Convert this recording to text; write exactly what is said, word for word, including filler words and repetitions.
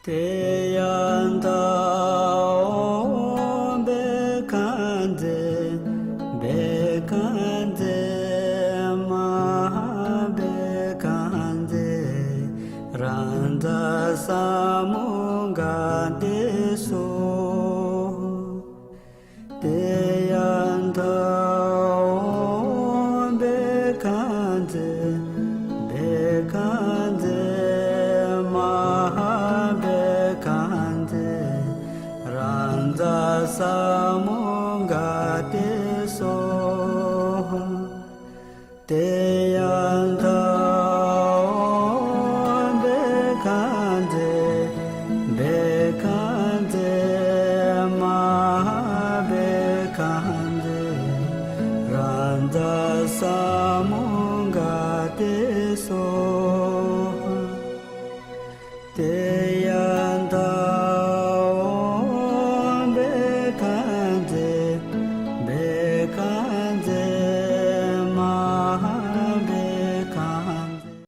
དེ་ཡང་ད་ཨོཾ་བྷཻ་ཥ་ཛྱེ་བྷཻ་ཥ་ཛྱེ་མ་ཧཱ་བྷཻ་ཥ་ཛྱེ་རཱ་ཛ་ས་མུདྒ་ཏེ་སྭཱ་ཧཱ། དེ་ཡང་ད་ཨོཾ་བྷཻ་ཥ་ཛྱེ་བྷཻ་ཥ་ཛྱེ་མ་ཧཱ་བྷཻ་ཥ་ཛྱེ་རཱ་ཛ་ས་མུདྒ་ཏེ་སྭཱ་ཧཱ། དེ་ཡང་ད་ཨོཾ་བྷཻ་ཥ་ཛྱེ་བྷཻ་ཥ་ཛྱེ་མ་ཧཱ་བྷཻ་ཥ་ཛྱེ་རཱ་ཛ་ས་མུདྒ་ཏེ་སྭཱ་ཧཱ། དེ་